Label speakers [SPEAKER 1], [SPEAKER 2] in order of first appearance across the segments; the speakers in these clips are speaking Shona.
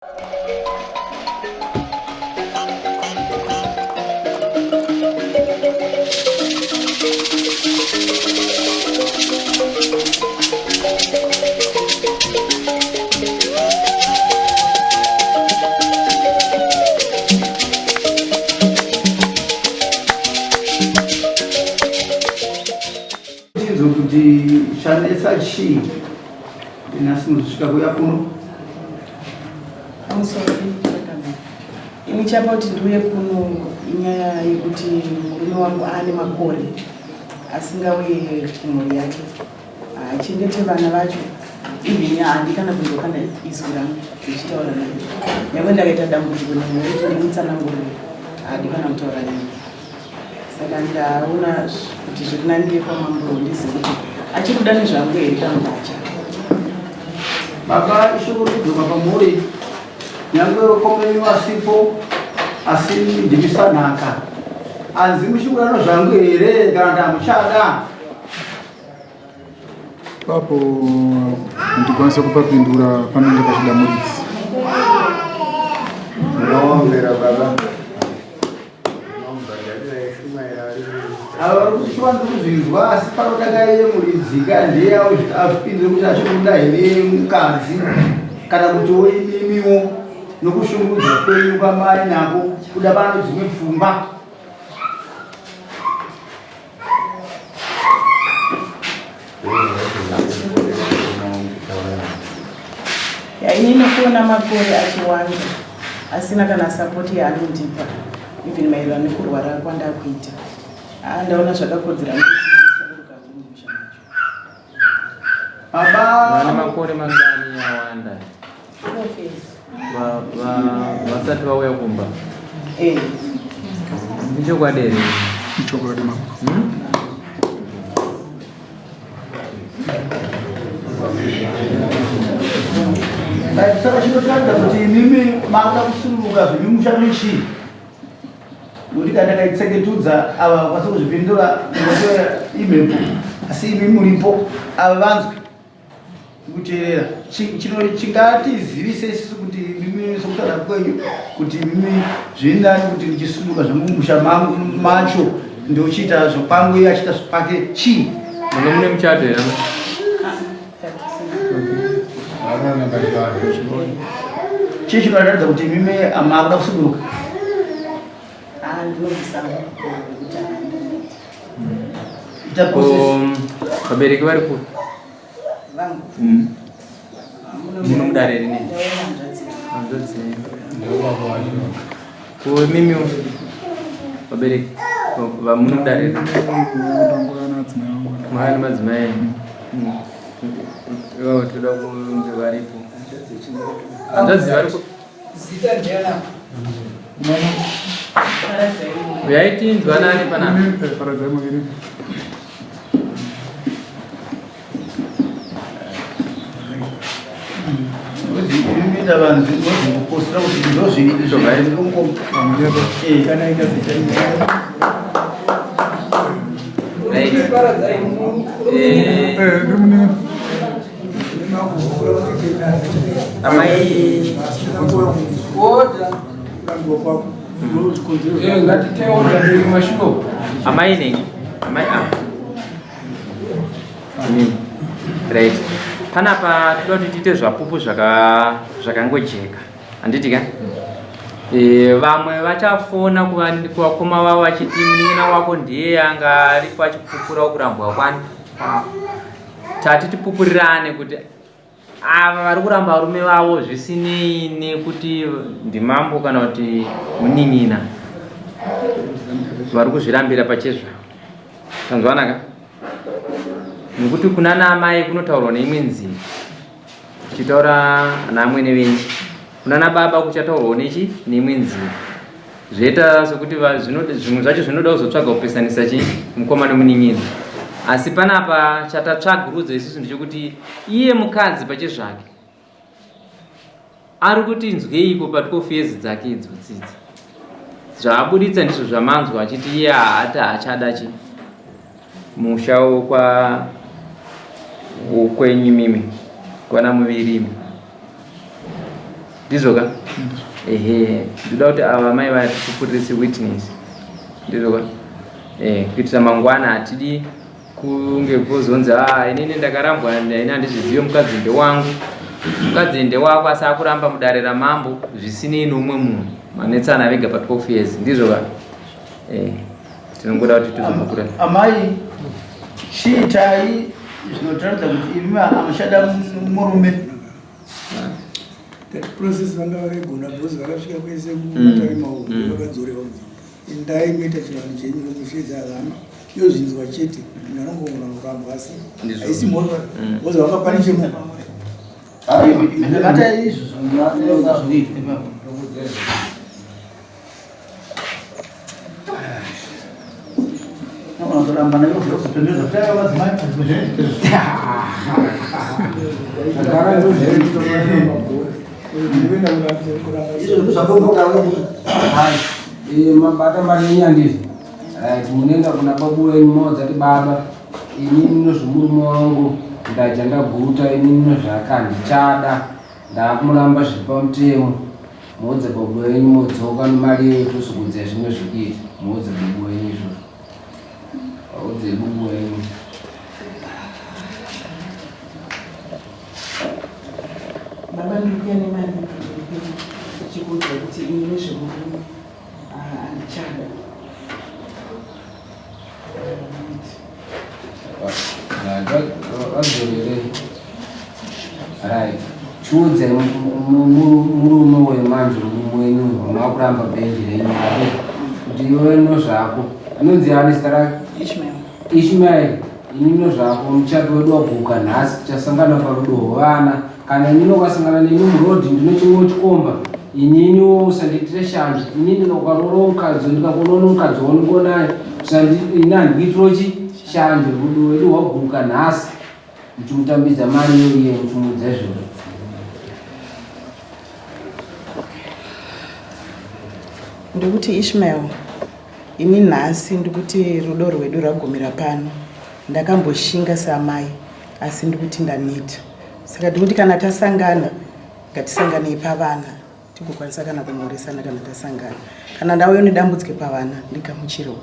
[SPEAKER 1] Chinzwe kuti chanetsa chii nhasi muzosvika kuya kuno.
[SPEAKER 2] Ini chapa kuti ndiuye kuno inyaya yekuti murume wangu aane makore asingauye kumhuri yake haachengete vana vacho even haandi kana kunzwa kana izwi rangu ndichitaura naye nyangwe ndakaita dambudziko nemhuri kuti ndimutsanangurire haadi kana kutaura neni saka ndaona kuti zviri nani ndiye kwamambo ndizive kuti achiri kuda nezvangu here kana kuti haachada
[SPEAKER 1] Baba ishoko rikudzoka pamuri nyangwe wekomenyu asipo asi ndimisa nhaka anzi muchikudano zvangu here kana kuti hamuchada
[SPEAKER 3] Ipapo ndikwanise kupapindura panenge pachida muridzi.
[SPEAKER 4] Munowombera baba.
[SPEAKER 1] Ava vari kuti chivanhu kuzvinzwa asi panotanga iye muridzi ka ndiye azvipindure kuti achikuda here mukadzi kana kuti woimimiwo nokushungurudzwa kwenyu kwamai nako kuda pano dzimwe pfungwa.
[SPEAKER 2] Ini nekuona makore achiwanda asina kana sapoti yaanondipa even maererano nekurwara kwandakuita haa ndaona zvakakodzera
[SPEAKER 1] Baba
[SPEAKER 5] vane makore mangani awanda vasati vauya kumba
[SPEAKER 2] eh.
[SPEAKER 5] Ichokwadi here?
[SPEAKER 3] Ichokwadi mama.
[SPEAKER 1] Saka chinotaridza kuti imimi makuda kusununguka zvenyu musha mechii? Nokuti kana ndakaitseketudza ava vakwanisa kuzvipindura ngokuti imhepo asi imi muripo ava vanzwi kuteerera chingatizivise isusu kuti imimi sokutaura kwenyu kuti imimi zviri nani kuti ndichisuduka zvemumusha macho ndochiita zvokwangu iye achiita zvepake chii
[SPEAKER 5] manga mune muchato here
[SPEAKER 1] chii chinoratidza kuti imimi makuda kusuduruka
[SPEAKER 2] ah,
[SPEAKER 5] vabereki vari kupi
[SPEAKER 2] vangu
[SPEAKER 5] Muno mudare rini? Hanzvadzi. Ko imimi vabereki vamuno mudare rini? Mwana madzimai enyu. Ivo toda kunge varipo. Hanzvadzi vari ku
[SPEAKER 1] Zita ndiana?
[SPEAKER 5] Uyai tinzwanane panapa.
[SPEAKER 3] Paradzai muviri.
[SPEAKER 1] Inoita vanhu vozingopostira kuti ndozviri
[SPEAKER 5] Amai Amai nengi Amai apa Right. Panapa toda kuti tiite zvapupu zvakangojeka. Handiti ka? E, vamwe vachafona kuvakoma vavo vachiti munin'ina wako ndiye anga aripo achipupura kurambwa kwani. Tati tipupurirane kuti ava vari kuramba varume vavo zvisinei nekuti ndimambo kana kuti munin'ina vari kuzvirambira pachezvavo. Tanzwana ka? Nekuti kuna naamai kunotaurwa neimwe nzira kuchitaura naamwene venyu, kuna nababa kuchataurwawo nechi neimwe nzira. Zvoita sokuti zvimwe zvacho zvinoda kuzotsvaga kupesanisa chi mukoma nemunin'ina. Asi panapa chatatsvagurudza isusu ndechekuti iye mukadzi pachezvake Ari kuti nzweiko pa 12 years dzake idzodzi idzi. Zvaabuditsa ndizvo zvamanzwa achiti iye haati haachada chi musha wokwa wokwenyu mimi kwana muviri imi. Ndizvo ka? Ehe, ndoda kuti ava mai vatipupurire sewitness. Ndizvo ka? Eh, kuitira mangwana hatidi kunge kozonzi ah, inini ndakarambwa ini handizvizive mukadzi ndewangu. Mukadzi ndewako asi akuramba mudare ramambo zvisinei noumwe munhu. Manetsana vega pa 12 years. Ndizvo ka? Eh, tinongoda kuti tizopupura.
[SPEAKER 1] Amai, chiitai zvinotaridza kuti imi amuchada murume.
[SPEAKER 4] That process vanga vakaigona because vakasvika kwese kumatare maoko vakadzorewa kunzi endai moita chivanhu chenyu nomushedza hama yozvinzwa chete munhu anongogona kurambwa asi haisi mhosva because vanga pane chemunhu.
[SPEAKER 1] Batai izvo zvinoita ipapo.
[SPEAKER 6] Mabata mari yenyu handizvo? Right, munoenda kuna babu wenyu moudza kuti baba, inini nozvomurume wangu ndadya ndaguta, inini nozvaka handichada, ndakumuramba zviri pamutemo. Muudze baba wenyu modzoka nemari iyoyo tozokuudzai zvimwe zvekuita. Muudze baba wenyu izvozvo. Vaudze baba wenyu.
[SPEAKER 2] Baba ndikuya nemari ndichikuudza kuti ini nezvemurume handichada.
[SPEAKER 6] Vadzorerei. Right. Chiudze murume uyu manje murume wenyu uyu wamakuramba bhenji renyu kuti iwe nozvako anonzi ani zita rake?
[SPEAKER 2] Ishmael.
[SPEAKER 6] Ishmael, ini nozvako muchato wedu waguka nhasi tichasangana parudo hwevana kana inini ukasangana neni muroad ndinochimwe chikomba ininiwo usandiitire shanje inini ukaroora mukadzi ndikakuona mukadzi waunongonaye ini handikuitiro chi shanje rudo wedu hwaguka nhasi muchimutambidza mari iyoiye muchimuudza izvozvo.
[SPEAKER 2] Ndikuti Ishmael ini nhasi ndikuti rudo rwedu rwagumira pano ndakamboshinga saamai asi ndikuti ndaneta saka ndikuti kana tasangana ngatisanganei pavana tigokwanisa kana kumhoresana kana tasangana kana ndauya nedambudziko pavana ndigamuchirewo.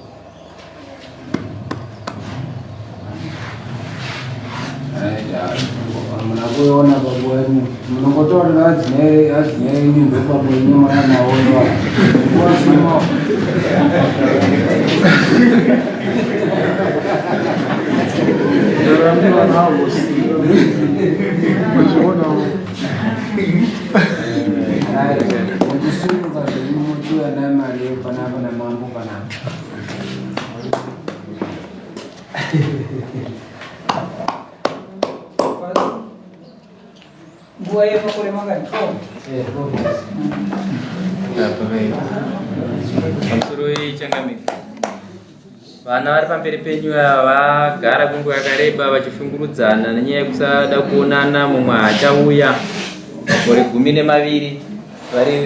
[SPEAKER 6] Hamuna kuona baba wenyu munongotaurira adzimai enyu ndobaba wenyu mwana nawo Muchisimuka zvenyu mochiuya nemari panapa namambo panapa.
[SPEAKER 7] Nguva yemakore mangani?
[SPEAKER 5] Pamusoro yechangamire. Vana vari pamberi penyu ava vagara kwenguva yakareba vachishungurudzana nenyaya yekusada kuonana, mumwe haachauya makore 12 vari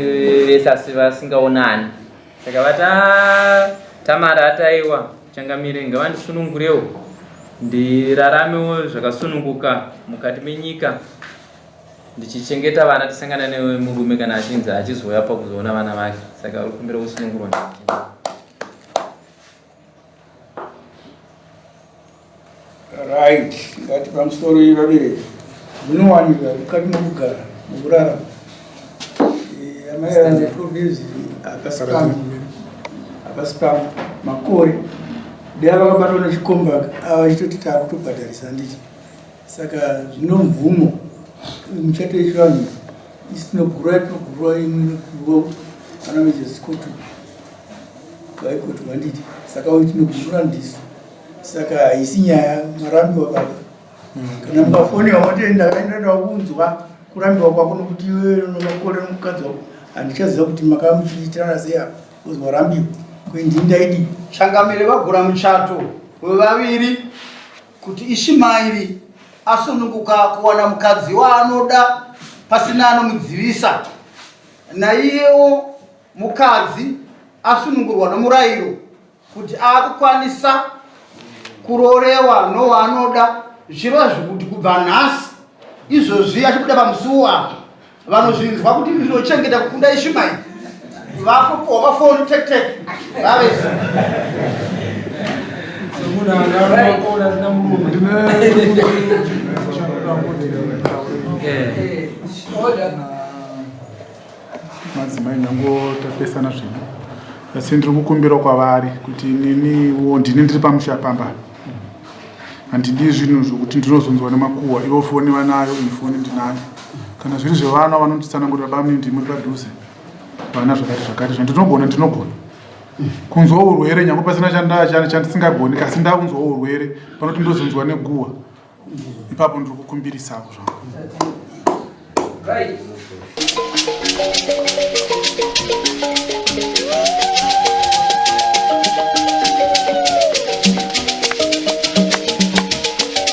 [SPEAKER 5] vese asi vasingaonani. Saka vati ah, Tamara ataiwa changamire ngavandisunungurewo ndiraramewo zvakasununguka mukati menyika ndichichengeta vana tisangana nemurume kana achinzi achizouya pakuzoona vana vake saka uri kumbira kusunungurwa.
[SPEAKER 4] Right, ngati pamusoro vabereki zvinowanika mukati mokugara nokurarama. Eh, amai ava hapasi pamwe hapasi pamwe makore dai vakabatwa nechikomba ava vachitoti taakutobhadharisa handiti saka zvino mvumo michato yechivanhu isi tinogurwa tinogurwa imwe inogurwa ana majesikotu vaikoti handiti saka uyu tinogurura ndisu saka haisi nyaya marambiwa baba kana mukafonewa moti ndakaenda kunzwa kurambiwa kwako nokuti iwe nomakore nomukadzi wako handichaziva kuti makamuchiitirana sei apa because warambiwa kuendini ndaidii.
[SPEAKER 1] Changamire vagura muchato wevaviri kuti Ishimairi asununguka kuwana mukadzi waanoda pasina anomudzivisa, naiyewo mukadzi asunungurwa nomurayiro kuti akukwanisa kuroorewa nowaanoda, zvichireva zvekuti kubva nhasi izvozvi achibuda pamusuwo apo. Vanozvinzwa kuti ndinochengeta kukunda Ishumaeri. Vakupuwa mafoni tek tek. Vavese.
[SPEAKER 6] Semunhu anga ari asina murume.
[SPEAKER 3] Madzimai nyango tapesana zvedu asi ndiri kukumbira kwavari kuti ininiwo ndini ndiri pamusha pamba handidi zvinhu zvokuti ndinozonzwa nemakuhwa ivo foni vanayo ini foni ndinayo kana zviri zvevana vanonditsanangurira bamni ndimuri padhuze vana zvakati zvakati zvandinogona ndinogona kunzwa urwere nyange pasina chandisingagoni kasi ndakunzwa urwere panoti ndozonzwa neguhwa ipapo ndiri kukumbirisavo zvangu.
[SPEAKER 6] Right.